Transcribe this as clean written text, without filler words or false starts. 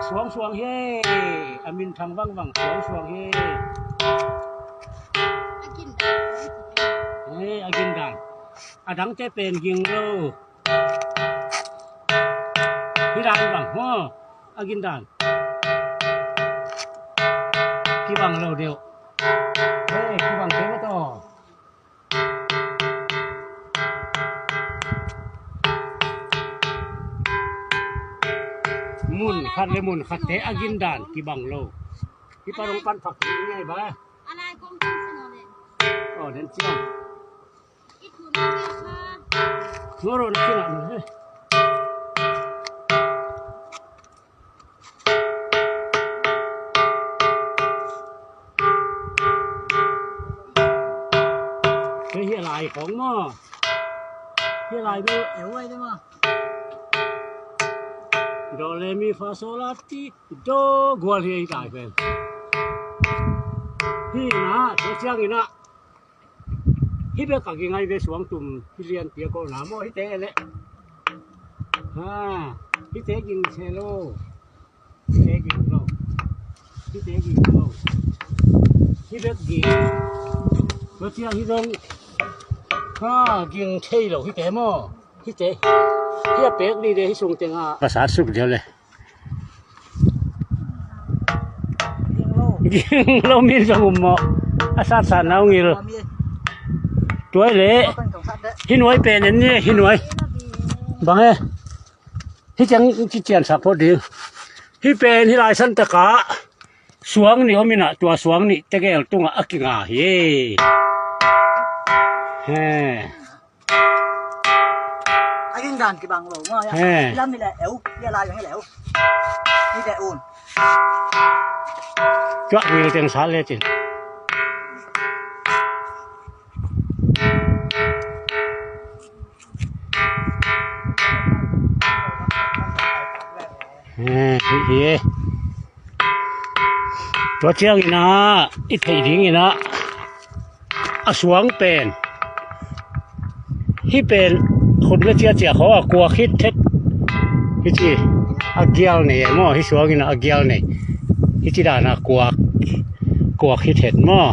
suang suang hi a min thang vang vang suang suang hi. Hey, a gin dan. A dang te pen ging lo. Hi dan bang ho. A gin dan. Ki bang lo deuh. Hey, ki bang te ma to. Mun khat le mun khat te a gin dan ki bang lo. Hi parong pan phak hi ngai ba. Oh, den chiang. Ngoro na kina no he. Cái hiện lại không mà. Hiện lại mới Yếu ấy đấy mà. Do re mi fa sol la ti do gual hi tai pen. Hi na te chiang ina. Hi be ka gi ngai ve suang tum hi lian tia ko na mo hi te le. Ha hi te ging che lo. Hi te ging lo. Hi te ging lo. Hi be gi. Lo chiang hi dong. Ha ging thei lo hi te mo. Hi te. Hi a pek ni de hi sung tenga. Pasat suk deuh le. Ging lo min zong um maw. A sat sat nau ngil. Tuai le hi nuai pen en ni hi nuai. Bang e. Hi chang chi chian sak phawt ding. Hi pen hi lai san taka suang ni awm inah tua suang nih tegel tungah a ki nga hi. He. A gin dan ki bang lo ma ya. Lam ni le eu, ya lai yang le eu. Ni le un. Chuak ngil teng sal le chin. Hi hi. Tua chiang ina i theih ding ina a suang pen hi pen khut na chia chia kho a kua khit thet hi chi a gial nei emaw hi suang in a gial nei hi chi dan a kuak kuak hi thet maw.